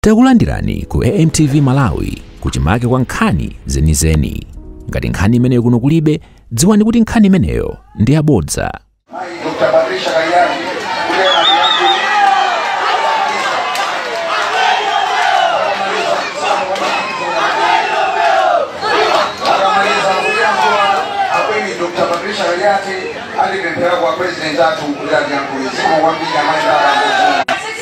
Takulandirani ku AMTV Malawi kuchimake kwa nkhani zenizeni. Ngati nkhani imeneyo kuno kulibe, dziwani kuti nkhani imeneyo ndi yabodza. Dr. Patricia Kaliati akwini Dr. Patricia Kaliati alipemphera kwa president athu kuti atiyankhule. Zikomo kwambiri amayi.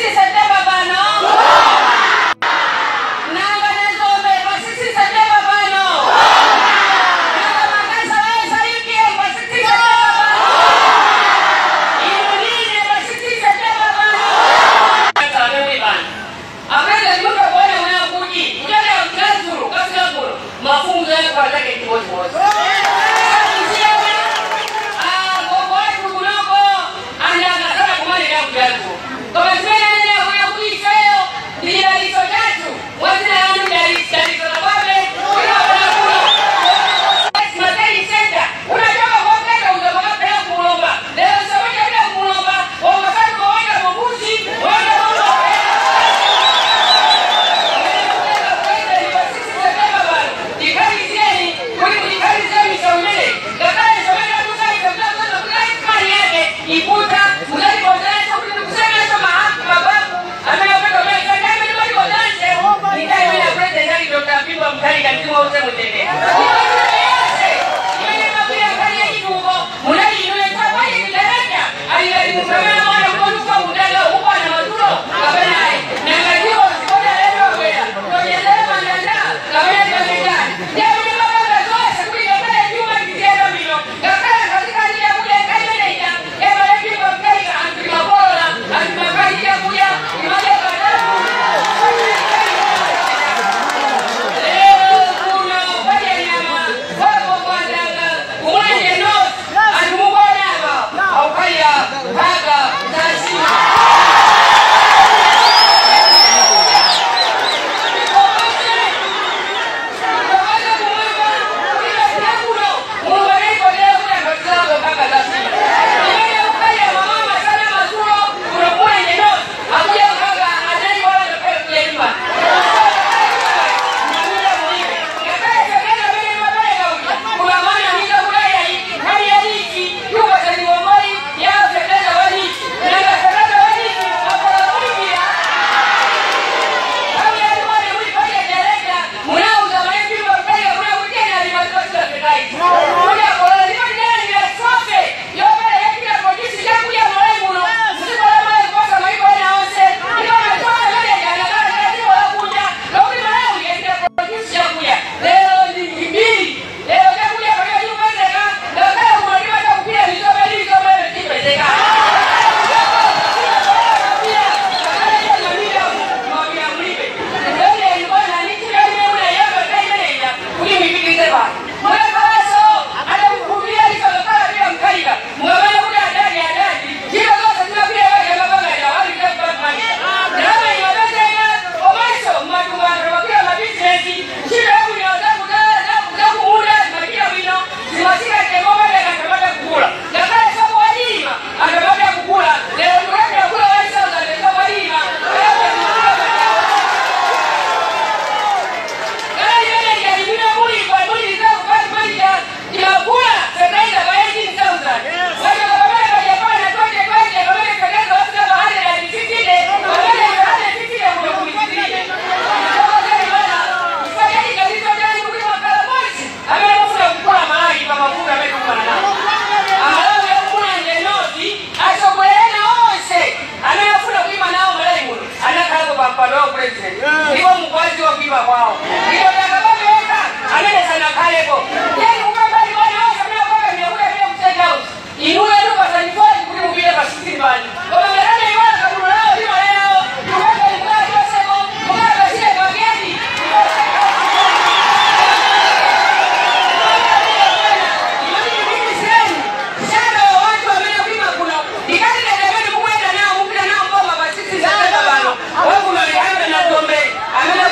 Amena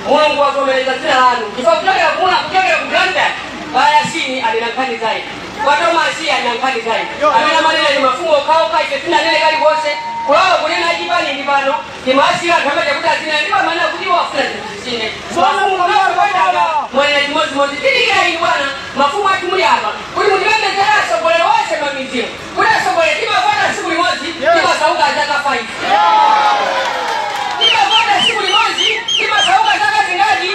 Mulungu wavomereza dzina lanu chifukwa kuchokera kuna kuchokera ku London bayasini alina nkhani zayi kwa Tomasi alina nkhani zayi amene amanena ni mafumu okhaokha ife tinanene kalikonse kulawa kunena achipani ndi pano timasira anthu amene kuti azina ndipo amanena kuti iwo afuna zinthu zisine mafumu unakwendaka mwanena chimodzimodzi tilikira inu bwana mafumu athu muli apa kuti mutipembedzera atsogoleri onse mamidzimu kuti atsogoleri timavota tsiku limodzi timasauka zaka 5 timavota tsiku limodzi timasauka zaka zingati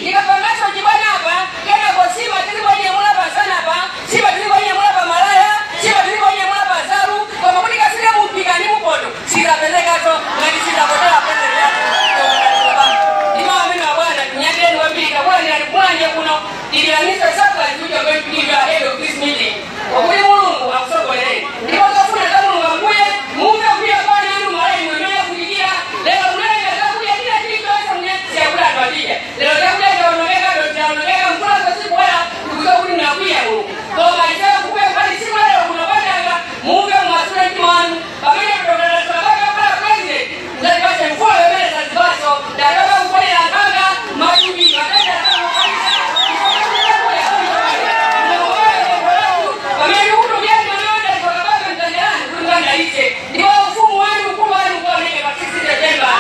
tikapangaso chibwana apa kenako sima tilikwanyamula pasana pa sima tilikwanyamula pa malaya sima tilikwanyamula pa nsalu koma kuti kasike mumpika ndi mupoto sizapezekaso ngati sizapotera president yathu ndima amene wabwana tinyatireni kwambiri takulandirani kumulanje kuno tililanisa surprise which are going to give you ahead of this meeting wakuti Mulungu akusogolereni ndipo zofuna za Mulungu ambuye mumve kuya bwana anu malayi mwemene kutikira lero munalenga zakudya china chilichonse munyakuti anthu atidya lero zakudya chaonongeka chaonongeka mvula zosikuwera tikuza kuti mnakwiya Mulungu koma ifeyo kukuya kwani tsiku lero kunapatanga mumve mumasule mtima wanu pamene totototoakakapala president muzatipase mvula yomene zazipaso ndatoka kukolera nkanga matupi matenda akangokanisa pamene kukutubyani manaonda ifakababa mtandelani kuti mukandalitse ndipo ufumu wanu ukulu wanu ukuoneke pa 6 September.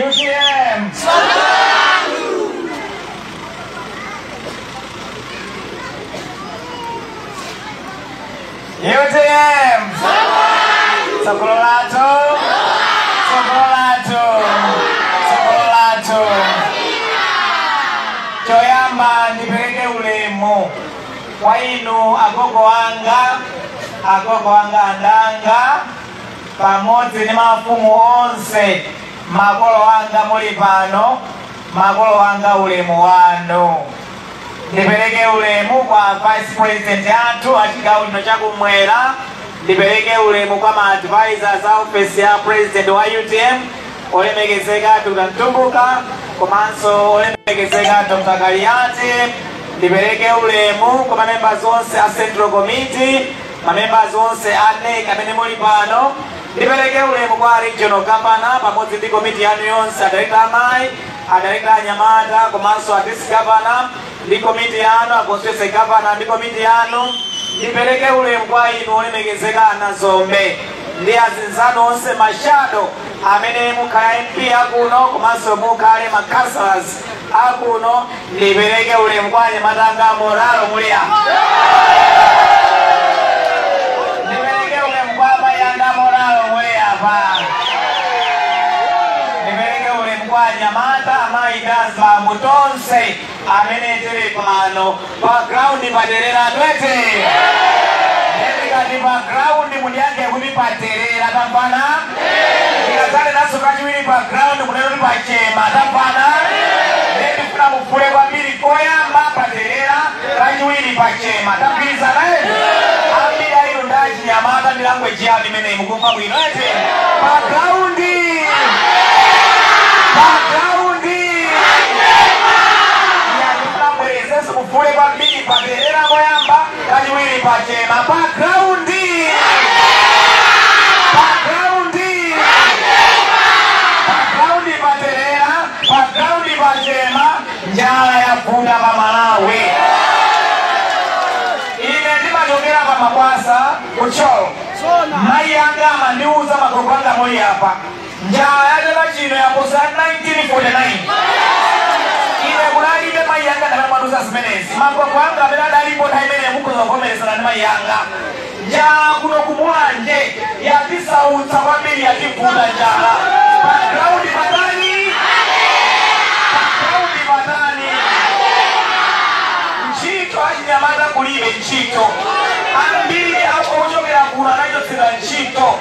UTM! UTM! Sokolato! Sokolato! Sokolato! Choyamba ndipereke ulemu kwa inu agogo anga andanga pamodzi ndi mafumu onse makolo anga muli pano makolo anga ulemu wanu. Ndipereke ulemu kwa vice president athu achigawo chino chakumwera, ndipereke ulemu kwa ma advisors a office ya president wa UTM olemekezeka Dr. Mtumbuka komanso olemekezeka Dr. Kaliati. Ndipereke ulemu kwa mamembers onse a Central Committee, mamembers onse a NEC amene muli pano. Ndipereke ulemu kwa regional governor pamodzi ndi komiti yanu yonse, adirector amayi, adirector anyamata komanso a district governor ndi komiti yanu, a constituency governor ndi komiti yanu. Ndipereke ulemu kwa inu olemekezeka anazombe ndi azinzanu onse mashado amene mukhala MP akuno komanso mukhale ma councillors akuno. Ndipereke ulemu kwa anyamata anga moralo muli apa. Ndipereke ulemu kwa amayi anga moralo muli apa. Ndipereke ulemu kwa anyamata amayi ndi azibambo tonse amene tili pano pa ground paterera twete. Ndikati pa ground mundiyange kuti paterera tamvana. Ndikadzale naso kachiwiri pa ground munene kuti pachema tamvana. Ndifuna mufule kwambiri koyamba paterera kachiwiri pachema tagwirizana eti. Ambiri aino ndi achinyamata ndi language yawo imeneyi mukumva bwino eti. Pa ground pa ground ndifuna mufule kwambiri paterera koyamba kachiwiri pachema pa ground pa ground pa ground paterera pa ground pachema. Njala yavuta pa Malawi. Ine ndimachokera pa Makwasa kucholo. Mayi anga amandiuza magogo anga muli apa njala ya chaka chino yaposa 1949. Ine kunalibe mayi anga ndamene mwandiuza zimenezi. Magogo anga amene adalipo nthawi imene mukhoza kuvomerezana ndi mayi anga. Njala kuno kumulanje yatisautsa kwambiri. Yativuta njala. Pa ground patani? Pa ground patani? Ntchito achinyamata kulibe ntchito. Ambiri akuchokera kuno anachotsedwa ntchito.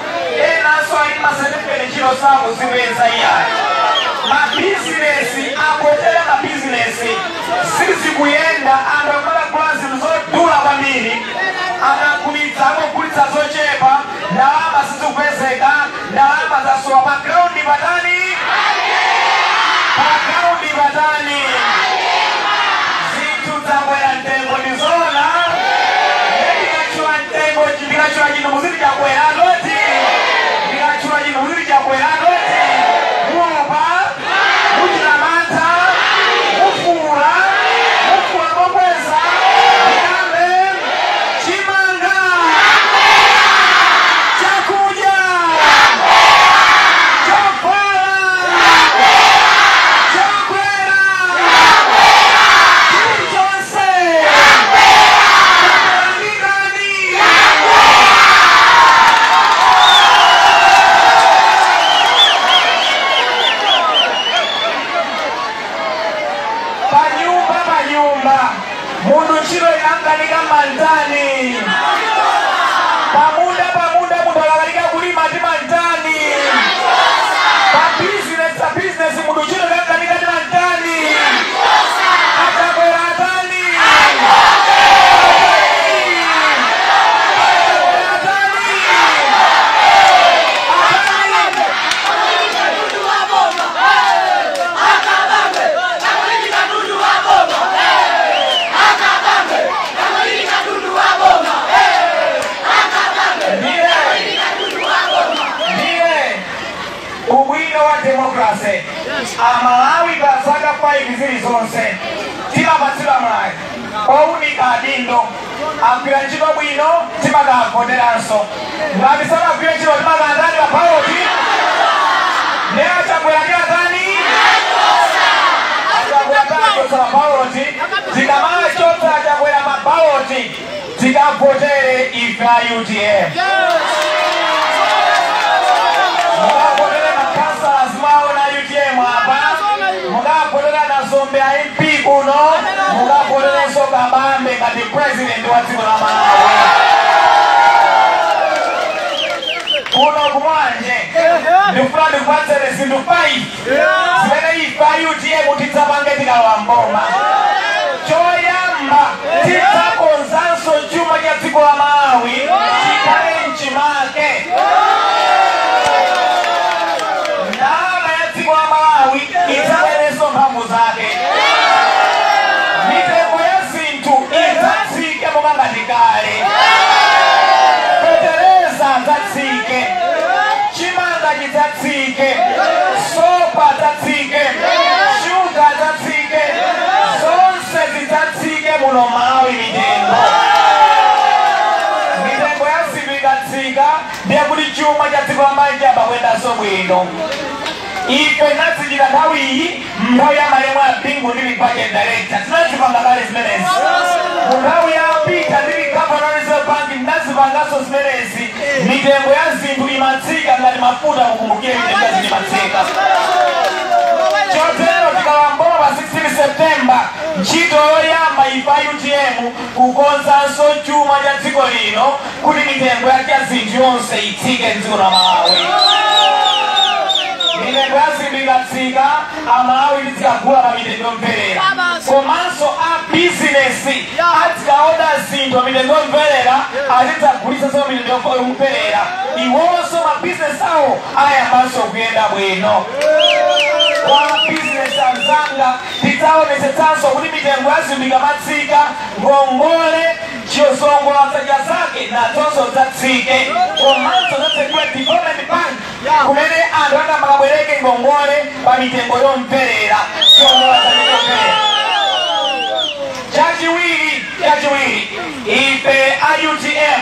Enanso ali masertifiketi ntchito sakuzipeza iyayi. Mabizinesi akotera, mabizinesi sizikuyenda, anthu akumagula zinthu zodula kwambiri, akagulitsa akugulitsa zochepa, ndalama sizikupezeka, ndalama zasowa. Pa ground patani? Pa ground patani? Zinthu zakwera mtengo, ndizona. Ndikachula mtengo, ndikachula chinthu muziti chakwera loti, ndikachula chinthu muziti chakwera loti, muopa, muchita mantha, mufula, mufula mokweza. Ndiyambe chimanga, chakudya, chovala chakwera, chilichonse chakwera. Ndani? Panyumba, panyumba munthu ntchito ikankanika mantani? Pamunda, pamunda munthu akakanika kulima ti mantani? Pa bizinesi, pa bizinesi munthu ntchito ikankanika ti mantani? Achakwera atani? Achakwera atani? Atani? Ndiye ubwino wa democracy. Amalawi pa zaka 5 zilizonse timapatsidwa mwayi owunika adindo. Agwira ntchito bwino, timakavoteranso. Ngati sanagwire ntchito, timakatani? Pa ballot. Ne Achakwera ndi atani? Achakwera tachotsa pa ballot. Tikamachotsa Achakwera pa ballot, tikavotere ife a UTM. Mukavotere makhansala mwaona UTM apa, mukavotera Nazombe a MP kuno, mukavoterenso Kabambe ngati president wa dziko la Malawi. Kuno kumwanje ndikufuna ndikupatsere zinthu 5 zimene ife a UTM tidzapange tikalowa mboma. Choyamba, tidzakonzanso chuma cha dziko la Malawi chikhale mchimake. Ndalama ya dziko la Malawi idzaberenso mphamvu zake. Mitengo ya zinthu idzatsike monga ngati kale. Fetereza adzatsike, chimanga chidzatsike, sopa adzatsike, shuga adzatsike, zonse zidzatsike muno Malawi mitengo. Mitengo ya zinthu ikatsika, ndiye kuti chuma cha dziko la Malawi chiyamba kuyendanso bwino. Ife nazichita nthawi iyi, nthawi ya malemu a Bingu ndili budget director, tinazipanga kale zimenezi. Mu nthawi ya Peter ndili governor Reserve Bank, ndinazipanganso zimenezi. Mitengo ya zinthu imatsika ngati mafuta, mukumbukire, mitengo ya zinthu imatsika. Chotero tikalowa mboma pa 16 September, ntchito yoyamba ife a UTM kukonzanso chuma cha dziko lino kuti mitengo ya zinthu yonse itsike mdziko la Malawi. Mitengo ya zinthu ikatsika, Amalawi tizikagula pa mitengo yomverera, komanso a bizinesi azikaoda zinthu pa mitengo yomverera, azidzagulitsanso mitengo yomverera. Iwonso mabizinesi awo ayambanso kuyenda bwino. Kwa bizinesi anzanga, tidzaonetsetsanso kuti mitengo ya zinthu ikamatsika, ngongole chizongola zake nazonso zatsike, komanso zatsekula development bank kumene anthu angamakabwereke ngongole pa mitengo yomverera, chiongola zake yomverera. Chachiwiri, chachiwiri, ife a UTM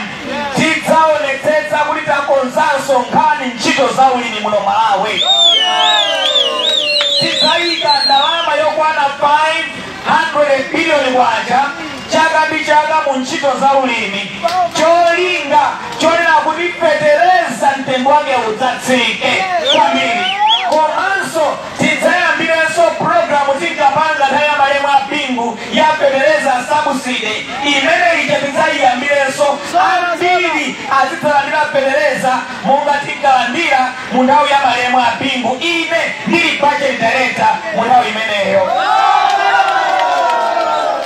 tidzaonetsetsa kuti takonzanso nkhani ntchito za ulimi muno Malawi. Tidzayika ndalama yokwana 500 biliyoni kwacha chaka ndi chaka mu ntchito za ulimi, cholinga chonena kuti fetereza mtengo mtengo wake udzatsike kwambiri. Komanso tidzayambirenso programu tinkapanga nthawi ya malemu a Bingu ya fetereza subsidy imene ija tidzayiyambirenso, ambiri azidzalandira fetereza monga tinkalandira mu nthawi ya malemu a Bingu. Ine ndili budget director mu nthawi imeneyo.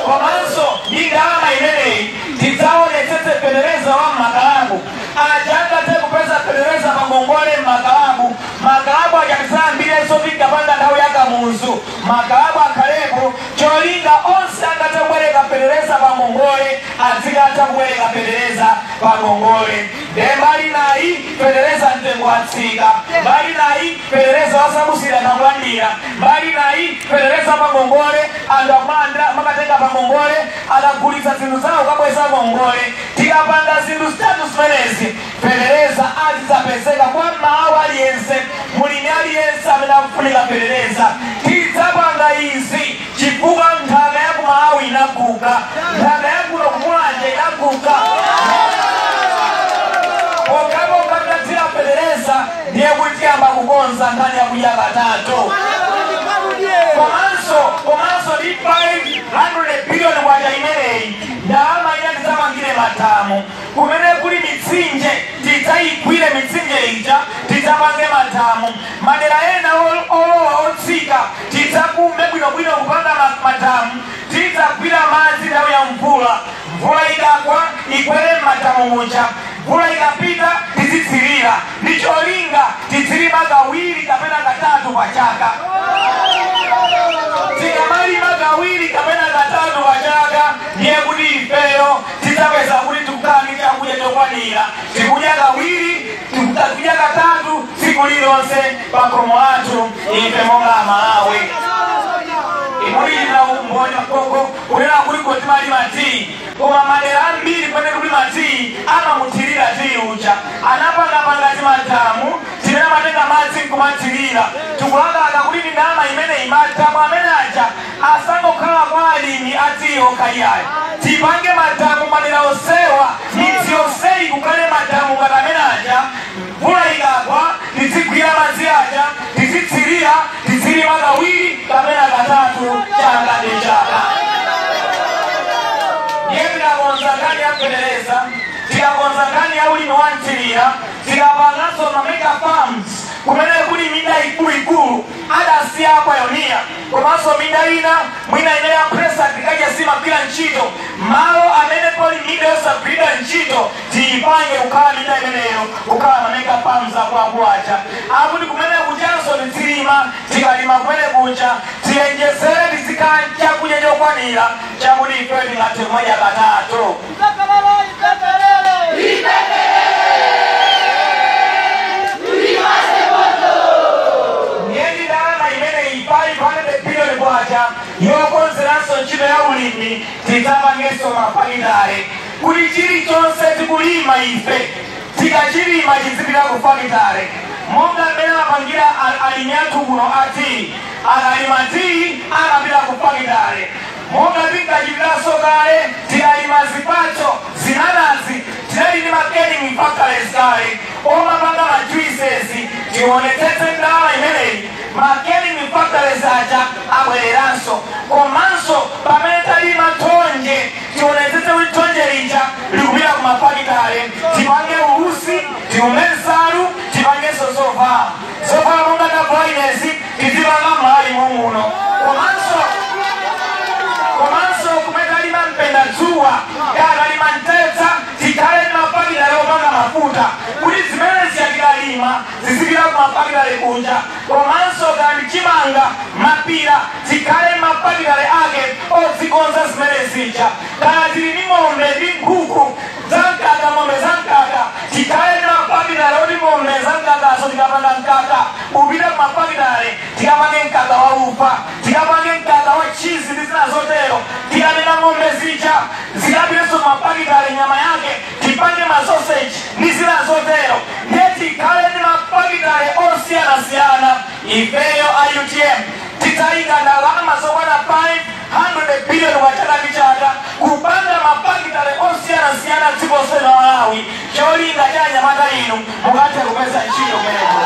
Komanso ndi ndalama imeneyi tidzaonetsetse fetereza wa mmakalabu aja angathe kupeza fetereza pangongole mmakalabu. Makalabu aja tidzayambirenso tinkapanga nthawi ya Kamuzu, makalabu akhalepo cholinga onse angathe kubwereka fetereza pangongole azikatha kubwereka fetereza pangongole. Nde mbali nayi fetereza mtengo watsika, mbali nayi fetereza wasabusira nakulandira, mbali nayi fetereza pangongole anthu akumalandira makatenga pangongole akagulitsa zinthu zawo kabweza ngongole. Tikapanga zinthu zitatu zimenezi, fetereza azidzapezeka kwa mawu aliyense, mulimi aliyense amene akufunika fetereza. Tidzapanga izi chifukwa nthaka ya ku Malawi inaguka, nthaka ya kuno ku Mulanje inaguka. Pokapoka tathira fetereza ndiye kuti tiyamba kukonza nkhani yakudya katatu. Komanso ndi 500 billion kwacha imeneyi ndalama ina tidzamangire madamu kumene kuli mitsinje, tidzayigwire mitsinje ija tidzapange madamu. Madera ena olowa otsika tidzakumbe bwinobwino kupanga madamu, tidzagwira madzi nthawi ya mvula. Mvula ikagwa ikwere m'madamu muja, mvula ikapita tizitsirira, ndi cholinga tizilima kawiri kapena katatu pa chaka. Tikamalima kawiri kapena katatu pa chaka ndiye kuti ifeyo tidzapeza kuti tikukhala ndi chakudya chokwanira, tikudya kawiri tikudya katatu tsiku lililonse pa khomo lathu ife monga Amalawi. Imulira umboni mkoko kunena kuti kotimalima tii, koma madera ambiri kumene tikulima tii amamuthirira tii uja anapangapanga timadamu timene amatenga madzi nkumathirira. Tikulakaka kuti ndi ndalama imeneyi madamu amene aja asangokhala kwa alimi a tii okha iyayo, tipange madamu madera onsewa, midzi yonseyi kukhale madamu ngati amene aja. Mvula ikagwa tizigwira madzi aja, tizitsirira, tizilima kawiri kapena katatu chaka ndi chaka. Ndiye tikakonza nkhani ya fetereza, tikakonza nkhani ya ulimi wa mthirira, tikapanganso ma mega farms kumene kuli minda ikuluikulu adasiya pioneer, komanso minda ina mwina imene ya press agriculture simagwira ntchito, malo amene pali minda yosagwirira ntchito tiyipange kukhala minda imeneyo kukhala ma mega farms akuluakulu aja, akuti kumene kuchanso tizilima. Tikalima kumene kucha tiyenjezere tizikhala chakudya chokwanira chakuti ife tingathe kumadya katatu. Ndiye ndalama imeneyi 500 billion kwacha yokonzeranso ntchito ya ulimi, tidzapangenso mafakitale kuti chilichonse tikulima ife tikachilima chizipita ku fakitale, monga mmene amapangira alimi athu kuno a tii, akalima tii amapita ku fakitale, monga tinkachitiranso kale tikalima zipatso zinanazi tinali ndi ma canning factories kale omapanga ma juices. Tionetsetse ndalama imeneyi ma canning factories aja abwereranso. Komanso pamene talima thonje tionetsetse kuti thonje lija likupita ku mafakitale, tipange ulusi, tiume nsalu, tipangenso zovala zovala monga tavala inezi tizipanga m'Malawi momuno. Komanso kumene talima mpendadzuwa kaya talima mtedza tikhale ndi mafakitale opanga mafuta kuti zimene tikalima zizipita ku mafakitale kunja. Komanso kandi chimanga mapira tikhale mafakitale ake odzikonza zimene zija. Kaya tili ndi ng'ombe ndi nkhuku zamkaka, ng'ombe zamkaka tikhale ndi mafakitale oti ng'ombe zamkakazo tikapanga mkaka upita ku mafakitale, tikapange mkaka wa ufa, tikapange mkaka wa chizi ndi zina zotero. Tikanena ng'ombe zija zikapitenso ku mafakitale nyama yake tipange masoseji ndi zina zotero. Ndiye tikhale ndi mafakitale osiyanasiyana. Ifeyo a UTM tidzayika ndalama zokwana 500 billion kwa chaka ndi chaka kupanga mafakitale osiyanasiyana. zosiyanasiyana dziko lonse la Malawi, cholinga cha anyamata inu mukathe kupeza ntchito kumeneko.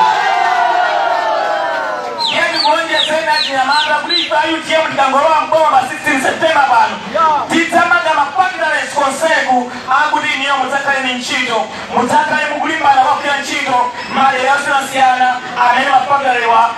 Iye ndikulonjezeni achinyamata kuti ife a UTM tikangolowa mboma pa 16 September pano tidzamanga mafactories konseku akuti iniyo mudzakhale ndi ntchito, mudzakhale mukulimbana kwagwira ntchito madera osiyanasiyana amene mafactorywa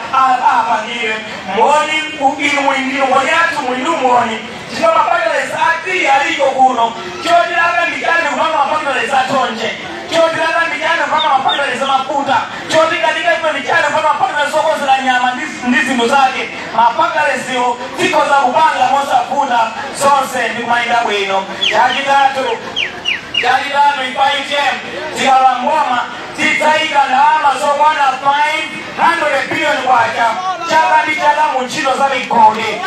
apangire. Moni inu muli ndi ngoni yathu, muli ndi umoni chifukwa mafactories ati aliko kuno. Chotilaka ndikani kupanga mafactories athonje, chotilaka ndikani kupanga mafactories amafuta, chotikanika ife ndikani kupanga mafactories okonzera nyama ndi zinthu zake. Mafactoriesiwo tikhoza kupanga mosavuta zonse ndi kumayenda bwino. Chachitatu, ife a UTM tikalowa mboma tidzayika ndalama zokwana 500 billion kwacha chaka ndi chaka mu ntchito za migodi.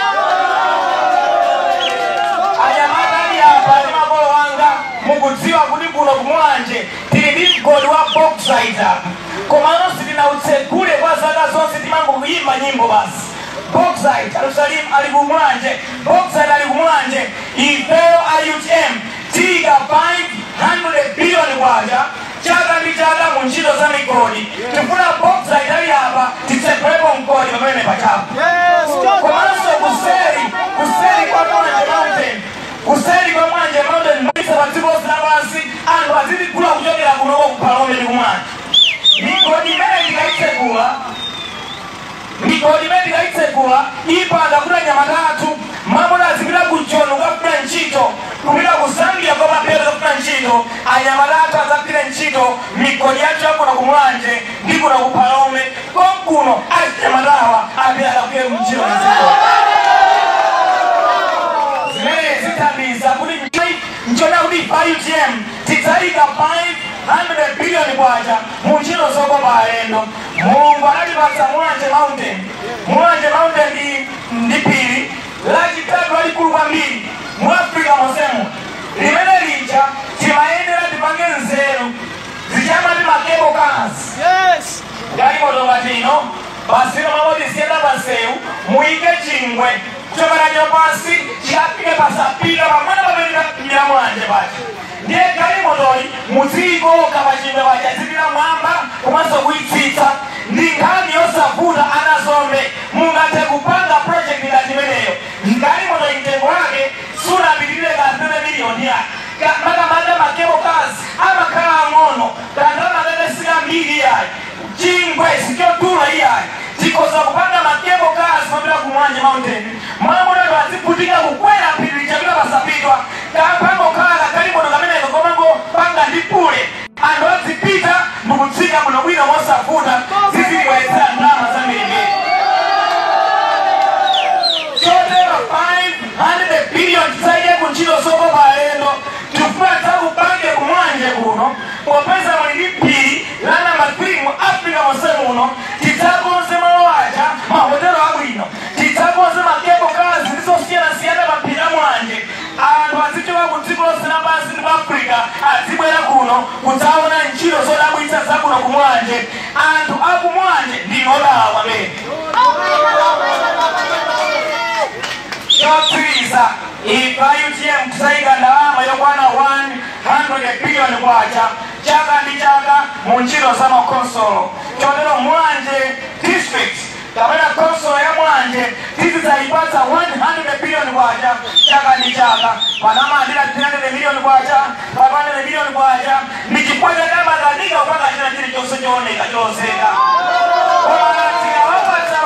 Anyamata ali apa ndi makolo anga mukudziwa kuti kuno kumulanje tili ndi mgodi wa bauxite apa, komano sitinautsegule kwa zaka zonse, timangokuyimba nyimbo basi. Bauxite Alusalim ali kumulanje, bauxite ali kumulanje. Ifeyo a UTM tiyika 500 billion kwacha chaka ndi chaka mu ntchito za migodi. Tifuna bauxite ali apa titsegulepo mgodi pamene pachapo. Komanso kuseri kwa Mulanje Mountain, kuseri kwa Mulanje Mountain mwisa pa dziko lonse lapansi anthu azizigula kuchokera kunoko ku Phalombe ndi kumulanje. Migodi imene tikayitsegula, migodi imene tikayitsegula ipanga kuti anyamata athu mamuna azipita ku Joni kukagwira ntchito, kupita ku Zambia komapeto kukagwira ntchito. Anyamata athu adzagwira ntchito migodi yathu yakuno kumulanje ndi kuno ku Phalombe konkuno, achinyamatawa apita akagwire ntchito mdziko. Zimene zithandiza kuti nchona kuti ife a UTM tidzayika 500 billion kwacha mu ntchito zokopa alendo. Mulungu anatipatsa Mulanje Mountain. Mulanje Mountain ndi phiri lachitatu lalikulu kwambiri mu Africa monsemo, limene lija timayendera tipange nzeru zichamati ma cable cars. Galimoto ngati ino pasino mamoti ziyenda pansewu, muyike chingwe kuchokera pansi chikafike pasapita pamene pamene phiri Mulanje pacha. Ndiye galimotoyi muziyikoka pachingwe pacha zipita mwamba komanso kuyitsitsa. Ndi nkhani yosavuta anazombe, mungathe kupanga project ngati imeneyo. Galimoto mtengo wake sunapitirire ka 3 miliyoni yake. Makamaka ma cable cars amakhala ang'ono, kandalama kake sikambiri iyayi, chingwe sichodula iyayi. Tikhoza kupanga ma cable cars mapita ku Mulanje Mountain, mwamunatu azivutika kukwera phiri lichapita pasapitwa, kapangokhala galimoto kameneko komangopanga ndi pule, anthu azipita ndikutsika bwinobwino mosavuta, zizibweretsera ndalama zambirimbiri. Chotero 500 billion tidzayike ku ntchito zokopa alendo. Tifuna tidzakupanga kumulanje kuno, popeza muli ndi phiri la namba 3 mu Africa monse muno, tidzakonze malo aja mahotelo abwino, tidzakonze ma cable cars ndi zosiyanasiyana pa phiri la Mulanje. Anthu azichoka ku dziko lonse lapansi ndi ku Africa azibwera kuno kudzaona ntchito zodabwitsa zakuno kumulanje. Anthu akumulanje ndi odala kwambiri. Chotsiriza, ife a UTM tidzayika ndalama yokwana 100 billion kwacha chaka ndi chaka mu ntchito za makonsolo. Chotero Mulanje district kapena konsolo ya Mulanje tizidzayipatsa 100 billion kwacha chaka ndi chaka. Panamalandira 300 million kwacha, 500 million kwacha, ndi chifukwa chake amakanika kupanga china chilichonse chooneka cholozeka. Koma tikawapatsa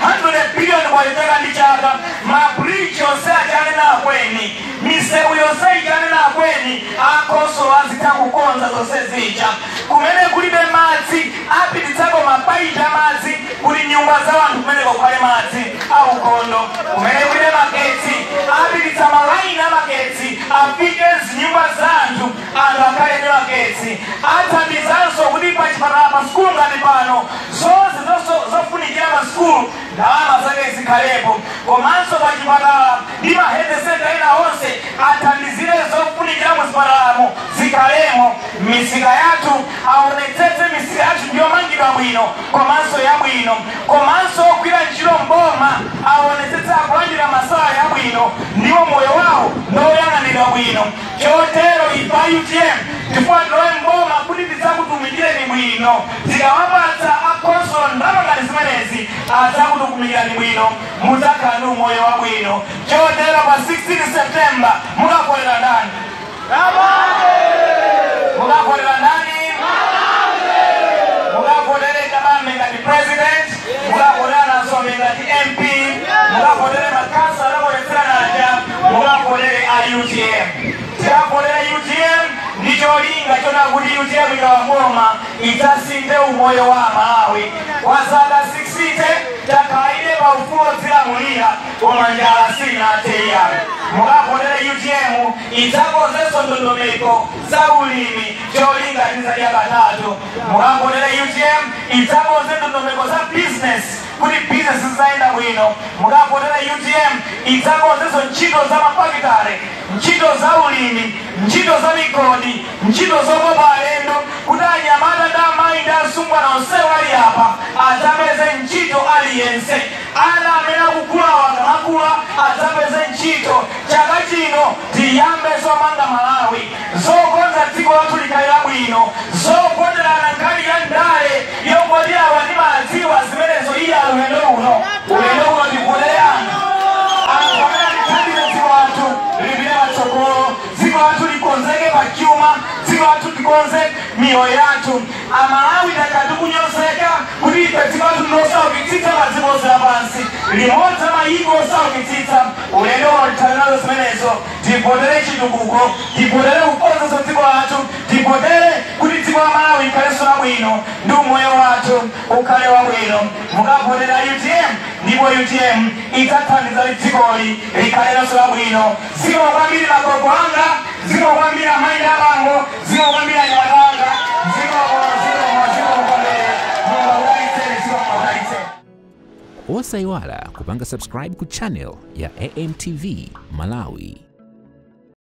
100 billion kwacha chaka ndi chaka, mabridge yonse achanena akweni, misewu yonse ichanena akweni, akonsolo azitha kukonza zonse zija. Kumene kulibe madzi apititsako mapaipi amadzi kuti nyumba za anthu kumeneko kukhale madzi aukhondo. Kumene kulibe magetsi apititsa malaini amagetsi afike zinyumba za anthu, anthu akhale ndi magetsi. Athandizanso kuti pa chipatala pa sukulu ngati pano zonse zofunikira pa sukulu ndalama zake zikhalepo, komanso pa chipatala ndi ma health center ena onse athandizire zofunikira mu zipatalamo zikhalemo. Misika yathu aonetsetse misika yathu ndiyomangidwa bwino komanso yabwino, komanso ogwira ntchito mboma aonetsetse akulandira masala yabwino ndiwo moyo wawo ndoyang'anidwa bwino. Chotero ife a UTM tifuna tilowe mboma kuti tidzakutumikireni bwino. Tikawapatsa akhonsolo ndalama ngati zimenezi adzakutumikirani bwino, mudzakhala ndi umoyo wabwino. Chotero pa 16 September mukavotera ndani? Mukavotera ndani? Mukavotere Kabambe ngati president, mukavotera Nansombe ngati MP, mukavotere makhansala akonetsera naja, mukavotere a UTM. Tikavotere UTM ndi cholinga chona kuti UTM ikalowa mboma idzasinthe umoyo wa Malawi. Kwa zaka 60 takhalire pa ufulu odzilamulira koma njala sinathe iyayo. Mukavotere UTM idzakonzenso ndondomeko za ulimi cholinga tizadya katatu. Mukavotere UTM idzakonze ndondomeko za business kuti business zizayenda bwino. Mukavotere UTM idzakonzenso ntchito za mafakitale, ntchito za ulimi, ntchito za migodi, ntchito zokopa alendo kuti anyamata ndi amayi ndi asungwana onsewo ali apa adzapeze ntchito aliyense. Ana amene akukulawa akamakula adzapeze ntchito. Chaka chino tiyambe zomanga Malawi, zokonza dziko lathu likhale labwino, zokonderana nkhani ya ndale yongoti awa ndi madziwa zimenezo iya. Ulendo uno tivotere anthu anthu amene atithandize dziko lathu lipite patsogolo, dziko lathu likonzeke pa chuma, dziko lathu likonze miyoyo yathu. Amalawi takhala tikunyozeka kuti ife dziko lathu ndilosaukitsitsa pa dziko lonse lapansi, limodzi la mayiko osaukitsitsa. Ulendo uno tithane nazo zimenezo. Tivotere chitukuko, tivotere kukonzanso dziko lathu, tivotere kuti dziko la Malawi likhalenso labwino ndi umoyo wathu ukhale wabwino. Mukavotera UTM ndipo UTM idzathandiza kuti dzikoli likhalenso labwino. Zikomo kwambiri magogo anga, zikomo kwambiri amayi ndi abambo, zikomo kwambiri anyamata anga, zikomo, zikomo, zikomo kwambiri. Mulungu akudalitseni, zikomo, akudalitseni. Osayiwala kupanga subscribe ku channel ya AMTV Malawi.